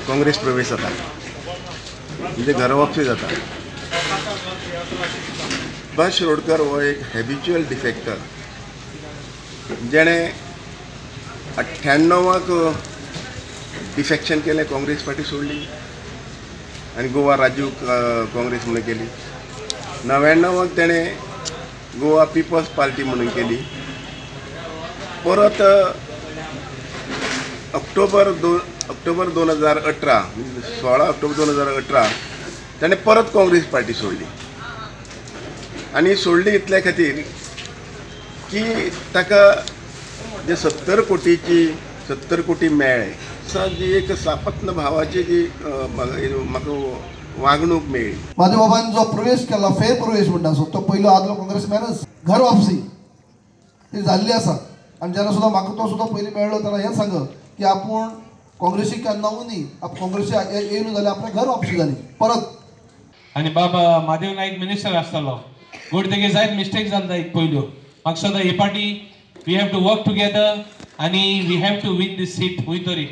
काँग्रेस प्रवेश जाता, म्हणजे घर वापसी जाता. सुभाष शिरोडकर हो एक हॅबिच्युअल डिफेक्टर, जेणें 98 डिफेक्शन केलें, काँग्रेस पार्टी सोडली आनी गोवा राजीव काँग्रेस म्हणून केली. 99 तेणें गोवा पिपल्स पार्टी म्हणून केली. परत ऑक्टोबर 2018, 16 ऑक्टोबर 2018 ताणें परत काँग्रेस पार्टी सोडली. आनी सोडली इतल्या खातीर की ताका जे 70 कोटी मेळ्ळे, जी एक सापत्न भावाची जी म्हाका वागणूक मेळ्ळी. म्हाज्या बाबान जो प्रवेश केला, फेर प्रवेश म्हणटा, सो तो पयलो आदलो काँग्रेसमॅनच घर वापसी ती जाल्ली आसा. आनी जेन्ना सुद्दां म्हाका तो सुद्दां पयलीं मेळ्ळो तेन्ना हें सांग की आपूण काँग्रेसीक केन्ना न्ही, काँग्रेसी येयलो जाल्यार आपणें घर वापसी जाली परत. आनी बाबा म्हादेव नायक मिनिस्टर आसतालो, गोड तेगे जायत मिस्टेक जाता एक पयल्यो. म्हाका सुद्दां हे पाटी we have to work together आनी we have to win this seat खंय तरी.